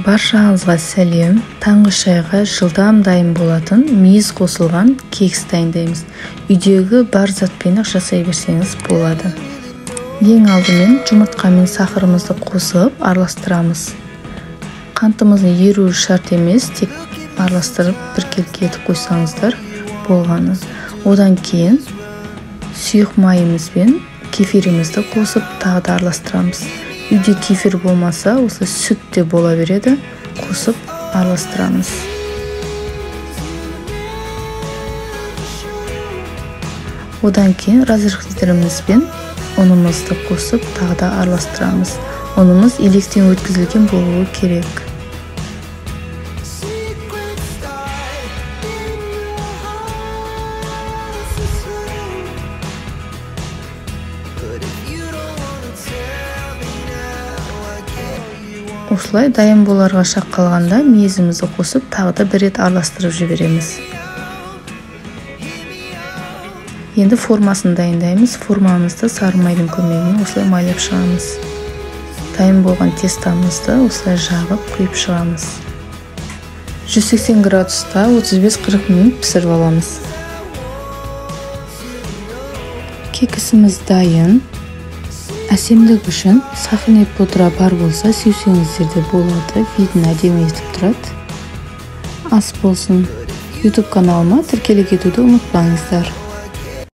Баршаңызға сәлем. Таңғы шайға жылдам дайын болатын мейіз қосылған кекс дайындаймыз. Үйдегі бар затпен-ақ жасай берсеңіз болады. Ең алдымен жұмыртқа мен сахарымызды қосып араластырамыз. Қантымыздың еруі шарт емес, тек араластырып біркелкі етіп қойсаңыздар болғаны. Одан кейін сұйық майымыз бен кефирімізді қосып тағы да араластырамыз. Үйде кефир болмаса, осы сүт те бола береді, қосып араластырамыз. Одан кейін разрыхлителімізбен ұнымызды қосып тағы да араластырамыз. Ұнымыз електен өткізілген болуы керек. Осылай дайын боларға шақ қалғанда мейізімізді қосып тағы да бір рет араластырып жібереміз. Енді формасын дайындаймыз. Формамызды сары майдың көмегімен осылай майлап шығамыз. Дайын болған тестамызды осылай жағып құйып шығамыз. 180 градуста 35-40 минут пісіріп аламыз. Кексіміз дайын. Әсемдік үшін сахарный пудра бар болса сеусеңіздер де болады, видін әдемі етіп тұрады. Ас болсын. YouTube каналыма тіркеле кетуді ұмытпаңыздар.